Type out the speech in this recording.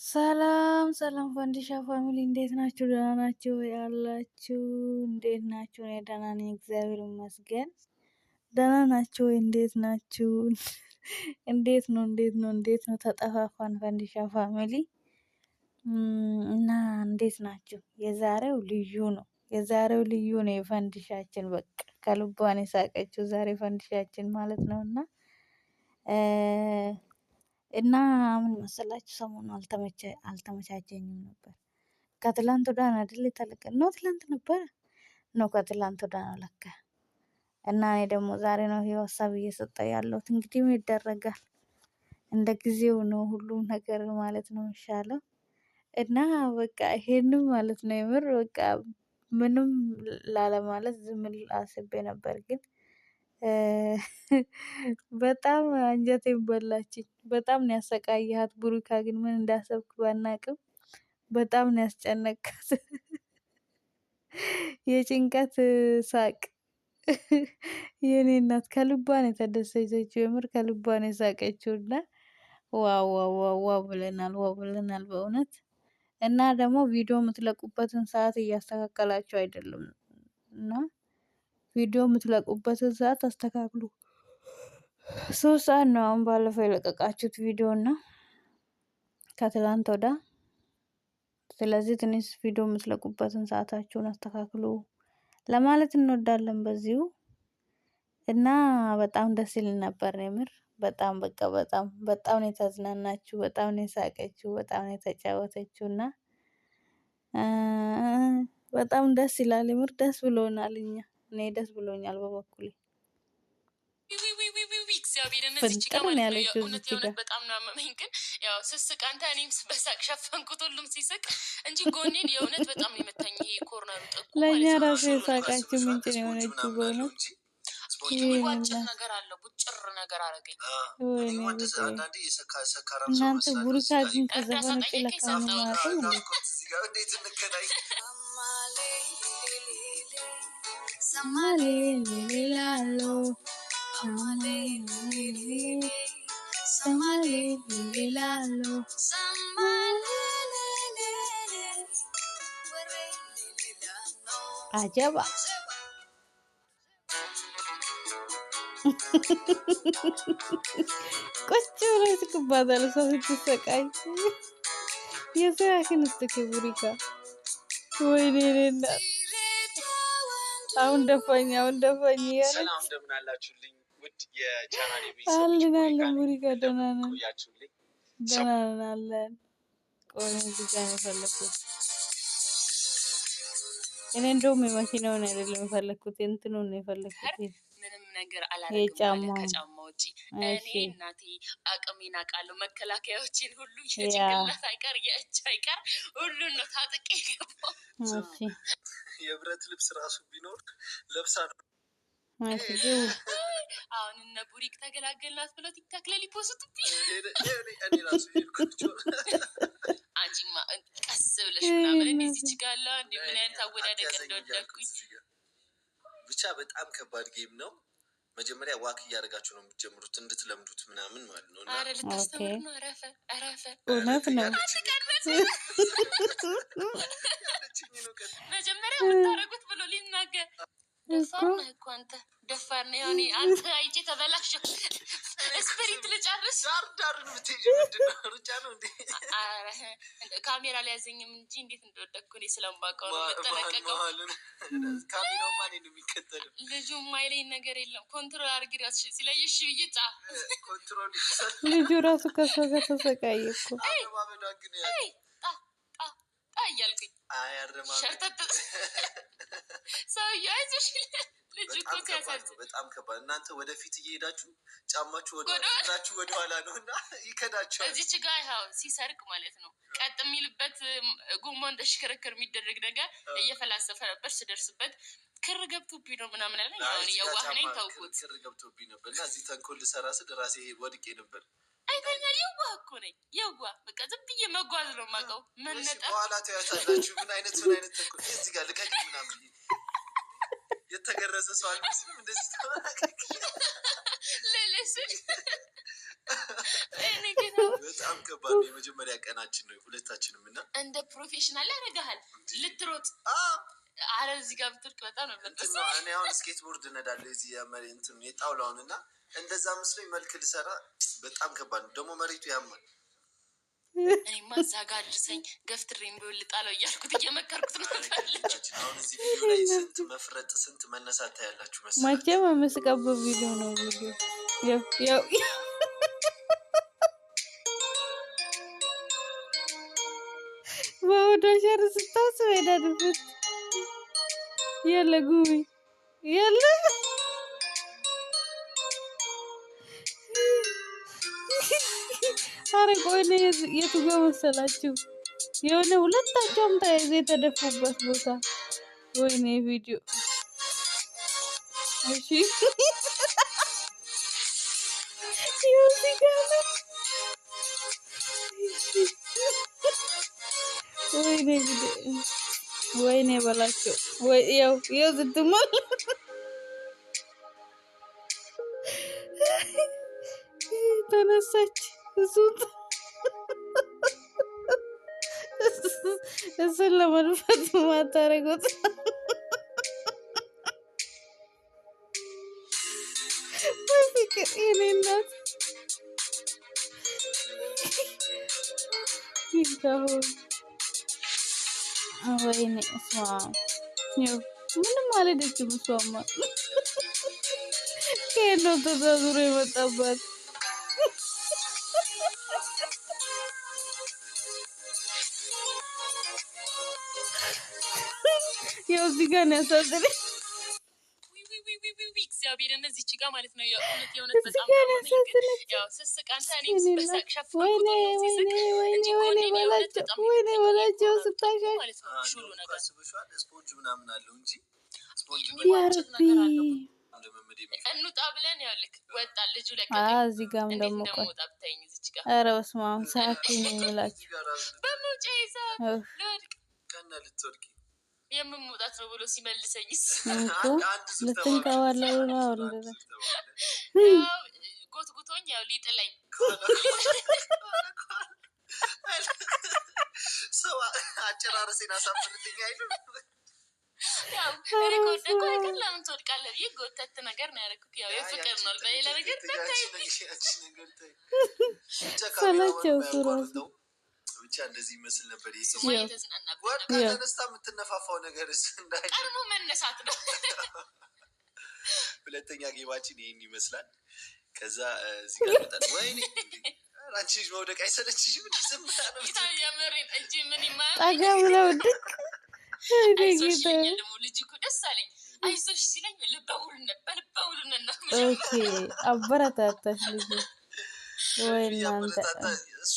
ሰላም ሰላም ፈንዲሻ family እንዴት ናችሁ? ደህና ናችሁ ያላችሁ እንዴት ናችሁ? እኔ ደህና ነኝ፣ እግዚአብሔር ይመስገን። ደህና ናችሁ ወይ? እንዴት ናችሁ? እንዴት ነው? እንዴት ነው? እንዴት ነው? ተጠፋፋን ፈንዲሻ family እና እንዴት ናችሁ? የዛሬው ልዩ ነው። የዛሬው ልዩ ነው። የፈንዲሻችን በቃ ከልቧን የሳቀችው ዛሬ ፈንዲሻችን ማለት ነው እና ምን መሰላችሁ ሰሞኑ አልተመቻቸኝም ነበር። ከትላንት ወዲያ ነው አይደል የተለቀ ነው። ትላንት ነበረ ነው ከትላንት ወዲያ ነው ለካ። እና እኔ ደግሞ ዛሬ ነው ይሄ ሀሳብ እየሰጠ ያለሁት። እንግዲህ ምን ይደረጋል፣ እንደ ጊዜው ነው ሁሉም ነገር ማለት ነው የሚሻለው። እና በቃ ይሄንም ማለት ነው የምር በቃ ምንም ላለማለት ዝም አስቤ ነበር ግን በጣም አንጀቴን በላችኝ። በጣም ነው ያሰቃየሃት ቡሩካ። ግን ምን እንዳሰብክ ባናቅም በጣም ነው ያስጨነቃት። የጭንቀት ሳቅ የኔ እናት ከልቧ ነው የተደሰተችው። የምር ከልቧ ነው የሳቀችው። እና wow wow wow wow ብለናል፣ wow ብለናል በእውነት። እና ደግሞ ቪዲዮ የምትለቁበትን ሰዓት እያስተካከላችሁ አይደለም እና ቪዲዮ የምትለቁበትን ሰዓት አስተካክሉ። 3 ሰዓት ነው አሁን ባለፈው የለቀቃችሁት ቪዲዮ እና ከትላንት ወዳ። ስለዚህ ትንሽ ቪዲዮ የምትለቁበትን ሰዓታችሁን አስተካክሉ ለማለት እንወዳለን በዚሁ። እና በጣም ደስ ይል ነበር የምር በጣም በቃ በጣም በጣም ነው የተዝናናችሁ፣ በጣም ነው የሳቀችው፣ በጣም ነው የተጫወተችው እና በጣም ደስ ይላል የምር ደስ ብሎናል። እኛ እኔ ደስ ብሎኛል በበኩሌ። እግዚአብሔርን እዚች ፍንጥር ጋር ነው ማለት ነው። ያለችው የእውነት እዚች የእውነት ጋር። በጣም ነው ያመመኝ። ግን ያው ስስቅ አንተ እኔም በሳቅ ሸፈንኩት ሁሉም ሲስቅ እንጂ ጎኔን የእውነት በጣም ነው የመታኝ። ይሄ corner ኡ ጥጉ ለእኛ ማለት ነው። ራሱ የሳቃችን ምንጭ ነው ስፖንጅ የሆነችው ምናምን አለው በእውነት። እንጂ ስፖንጅ ይሄ ቧጭር እናት ነገር አለው፣ ቡጭር ነገር አረገኝ። ወይኔ እኔማ እንደዛ ጉዴ! አንዳንዴ ሰካራም ሰው እናንተ እመስላለሁ ቡሩካ እዚህ ጋር ግን እርዳታ ከዘፈን ውጭ ጠየቀኝ ለካ ምንም ሰጠሁት። አያውቅም እንዴ? ናፍቆት እዚህ ጋር እንዴት እንገናኝ? ሰማሌሌላሎ ሰማሌሌሌ ሰማሌሌላሎ አጀባ ቁጭ ብሎ ይስቅባታል። እሷ ስትሰቃይ የሰው ያክን እስኪ ቡሪካ ወይኔ እኔ እናት አሁን ደፋኝ አሁን ደፋኝ እያለች ሰላም እንደምን አላችሁልኝ? ውድ የቻናሌ ቤተሰቦች አለን ቡሪካ አለን ነኝ። ቡሪካ ደህና እንደምን ነን ቆያችሁልኝ? ደህና ነን አለን። ቆይ እዚህ ጋር ነው የፈለኩት። እኔ እንደውም የመኪናውን አይደለም የፈለኩት እንትኑን ነው የፈለኩት ምንም ነገር አላረግም አለ የጫማውን። ከጫማ ውጪ። እኔ እሺ እናቴ አቅሜን አውቃለሁ። መከላከያዎችን ሁሉ ያ የጭንቅላት አይቀር የእጅ አይቀር ሁሉን ነው ታጥቄ የገባው። እሺ የብረት ልብስ ራሱ ቢኖር ለብሳ ነው። እሺ ግቡ። አሁን እነ ቡሪክ ተገላገልናት ብለው ቲክታክ ላይ ሊፖስቱብኝ። እኔ ራሱ ሄድኳቸው። አንቺማ ቀስ ብለሽ ምናምን እኔ እናቴ እዚች ጋር አለሁ እንዴ ምን አይነት አወዳደቅ አትያዘኝ እያልኩት እንደወደድኩኝ። እዚህ ጋር ብቻ በጣም ከባድ game ነው። መጀመሪያ walk እያደረጋችሁ ነው የምትጀምሩት እንድትለምዱት ምናምን ማለት ነው። እና አረ okay ልታስተምር ነው። አረፈ አረፈ እውነት ነው። ያለችኝ ያለችኝን እውቀት መጀመሪያ የምታደርጉት ብሎ ሊናገር እኮ ደፋር ነህ እኮ አንተ ደፋር ነህ። ያኔ አንተ አይቼ ተበላሸ። spirit ልጨርስ። ዳር ዳርን ብትሄጂ ምንድን ነው ሩጫ ነው እንዴ? ኧረ ካሜራ ሊያዘኝም እንጂ እንዴት እንደወደቅኩ እኔ ስለማውቀው ነው መሀል የምጠነቀቀው። መሀሉን ካሜራው ማን ነው የሚከተለው? ልጁ የማይለኝ ነገር የለም። control አድርጊ እራስሽ ሲለኝ እሺ ብዬ ጫ control ልጁ ራሱ ከሷ ጋር ተሰቃየ እኮ። አረማመዷን ግን ያዝ። አይ ጣ ጣ ጣ እያልኩኝ አይ አረማመድ ሸርተት ሰውዬው አይዞሽ ልጁ እኮ በጣም ከባድ ነው። ሲያሳዝን በጣም ከባድ። እናንተ ወደፊት እየሄዳችሁ ጫማችሁ ወደ ወደ እግራችሁ ወደኋላ ነው እና ይከዳችኋል። እዚች ጋ ይኸው ሲሰርቅ ማለት ነው ቀጥ የሚልበት ጎማ እንደሽከረከር የሚደረግ ነገር እየፈላሰፈ ነበር። ስደርስበት ክር ገብቶብኝ ነው ምናምን አለኝ። አይ አሁን እዚህ ጋር የዋህ ነኝ ጫማ ተውኩት። ክር ገብቶብኝ ነበር እና እዚህ ተንኮል ልሰራ ስል ራሴ ወድቄ ነበር። አይተኛ የዋህ እኮ ነኝ የዋህ በቃ ዝም ብዬ መጓዝ ነው የማውቀው። እሺ መነጠፍ በኋላ ተያታላችሁ። ምን አይነት ተንኮል እዚህ ጋር ልቀቂ ምናምን የተገረዘ ሰው አልመስልም እንደዚህ ተመላቀቅ ልልስል እኔ ግን በጣም ከባድ ነው። የመጀመሪያ ቀናችን ነው ሁለታችንም እና እንደ professional ያደርግሃል። ልትሮጥ አረ እዚህ ጋር ብትወድቅ በጣም ነበር እንትን ደስ ነው። እኔ አሁን skateboard እነዳለሁ የዚህ የመሬ እንትን የጣውላውን እና እንደዛ መስሎኝ መልክ ልሰራ በጣም ከባድ ነው። ደግሞ መሬቱ ያማል። እኔማ እዛ ጋር አድርሰኝ ገፍትሬን ቢሆን ልጣለው እያልኩት እየመከርኩት ነበር። ልጆቻችን አሁን እዚህ ቪዲዮ ላይ ስንት መፍረጥ ስንት መነሳት ታያላችሁ መሰላችሁ? መቼም የምስቀበት ቪዲዮ ነው። ቪዲዮ ያው ያው በወዶ ሸር ስታስብ ሄዳድበት የለ ጉቢ የለ። አረ ቆይ እኔ የቱ ጋ መሰላችሁ? የሆነ ሁለታቸውም ተያይዘው የተደፉበት ቦታ። ወይኔ ቪዲዮ። እሺ ይኸው እዚህ ጋ ነው። ወይኔ ቪዲዮ፣ ወይኔ በላቸው። ወይ ያው ያው ስትሞል ተነሳች። እሱን ለመድፋት ማታረጉት በፍቅር የኔ እናት ጌታ ሆይ፣ ወይኔ እሷ ያው ምንም አልሄደችም። እሷማ ከየት ነው ተዛዙሮ የመጣባት? ያው እዚህ ጋር ነው ያሳዘነኝ። ዊ እግዚአብሔርን እዚች ጋ ማለት ነው። የእውነት የእውነት እዚህ በጣም ጋር ነው ነው ግን ያሳዘነችው። ያው ስስቅ አንተ እኔም የኔ እናት በሳቅ ሸፍንኩት ወይኔ ነው ወይኔ ሲስቅ ወይኔ እንጂ ወይኔ ጎኔን የእውነት በላቸው በጣም ወይኔ የመታኝ በላቸው የቆራረጥኩት ስታሻሽ ማለት ነው። ሹሉ እንደውም እኮ ነገር አስበሽዋል? ስፖንጅ ምናምን አለው እንጂ ስፖንጅ ያ የሚቧጭቅ ረቢ ነገር አለው። ልምምድ የሚፈልግ እንውጣ ብለን ያው ልክ ወጣ ልጁ ለቀቀኝ። እዚህ ጋርም እንዴት ደግሞ ቆይ እንደምወጣ ብታይኝ እዚች ጋር ኧረ በስመ አብ ሳኩኝ ነው የምላችሁ። እዚህ ጋር ራሱ በመውጫ ይዛ ኡፍ፣ ልወድቅ ቀና ልትወድቂ የምመውጣት ነው ብሎ ሲመልሰኝስ እኮ አንድ ዙር ተባብለን ልትንከባለሉ ነው አንድ እንደዛ። ዙር ተባብለን ያው ጎትጉቶኝ ያው ሊጥለኝ ከኋላ ከኋላ ከኋላ ሰው አጨራረሴን አሳምርልኝ አይልም። ያው ኧረ እኔ በስመ ከወደኩ አይቀር አብ ለምን ትወድቃለህ ብዬ ጎተት ነገር ነው ያደረኩት። ያው የፍቅር ነው በሌላ ነገር ተታይብኝ። ብቻ ሰለቸው ካሜራማን እሱ ራሱ። ባያቋርጠው ብቻ እንደዚህ ይመስል ነበር። ይሄ እሱማ ያው እየተዝናናበት ወድቃ ነበር። ያው ተነስታ የምትነፋፋው ነገር እንዳይ። ቀድሞ መነሳት ነው። ሁለተኛ game ኣችን ይህን ይመስላል። ከዛ እዚህ ጋር መጣን። ወይኔ ኧረ አንቺ ልጅ መውደቅ አይሰለችሽም? ዝም ብላ ነው ጌታ የምሬን እጅ ምን ይማያል ጠጋ ብለው ድቅ ወይኔ አይዞሽ ጌታ። ይለኛል። ደግሞ ልጅ እኮ ደስ አለኝ። አይዞሽ ሲለኝ ልበ ሙሉነት በልበ ሙሉነት ነው okay አበረታታሽ ልጁ። ወይ እናንተ እያበረታታ እሱ